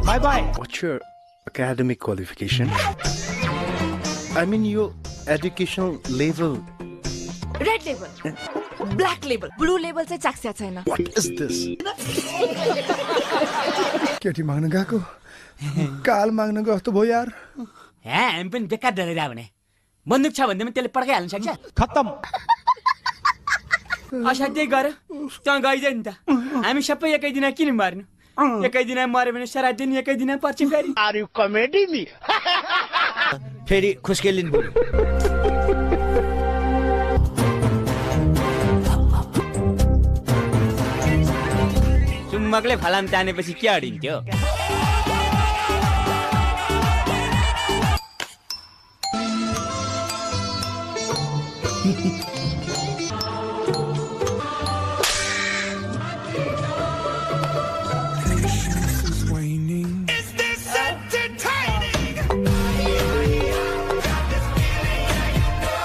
Bye bye. What's your academic qualification? I mean your educational level. Red label, black label, blue label चाहिँ चाख्या छैन। What is this? केटी माग्न गएको काल माग्न गएको भयो यार। हामी पनि बेकार डरेर भने बन्दुक छ भन्दैमा त्यसले पड्काइहाल्न सक्छ। खत्तम। असाध्यै गर तँ गइज नि त हामी सबै एकै दिन किन मर्नु एकै दिन मर्यो भने सारा दिन एकै दिन पर्छ फेरि। आर यु कमेडी मी फेरि खुस्केलिन बोल्यो। चुम्बकले फलाम तानेपछि के अडिन्थ्यो?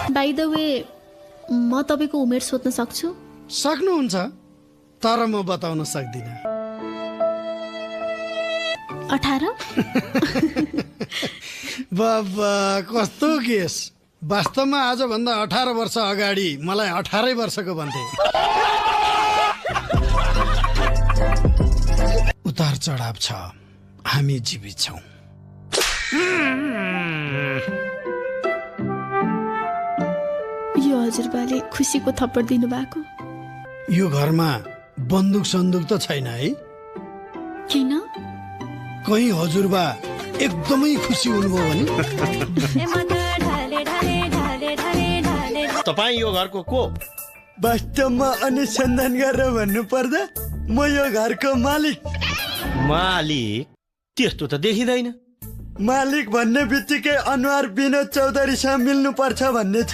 बाइ द वे म तपाईको उमेर सोध्न सक्छु? सक्नुहुन्छ तर म बताउन सक्दिनँ। 18? बाबा कस्तो केस। वास्तवमा आजभन्दा 18 वर्ष अगाडि मलाई 18 वर्षको भन्थे। उतार चढाव छ, हामी जीवित छौं। यो हजुरबाले खुसीको थप्पड दिनु भएको? यो घरमा बन्दुक सन्दुक त छैन है? किन? कहीं हजुरबा एकदमै खुसी हुनुभयो भने? तपाईँ यो घरको को? वास्तवमा अनुसन्धान गरेर भन्नु पर्दा म यो घरको मालिक। मालिक? त्यस्तो त देखिँदैन। मालिक भन्ने बित्तिकै अनुहार विनोद चौधरीसँग मिल्नु पर्छ भन्ने छ।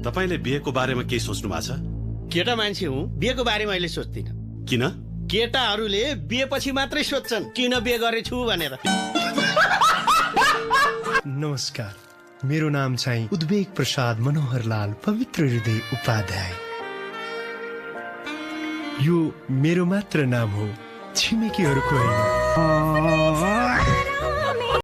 तपाईले बिहेको बारेमा केही सोच्नु भएको छ? केटा मान्छे हुँ, बिहेको बारेमा अहिले सोच्दिनँ। किन? केटाहरूले बिहेपछि मात्रै सोध्छन् किन बिहे गरेछु भनेर। नमस्कार, मेरो नाम चाहिँ उद्वेग प्रसाद मनोहरलाल पवित्र हृदय उपाध्याय। यो मेरो मात्र नाम हो, छिमेकीहरूको होइन।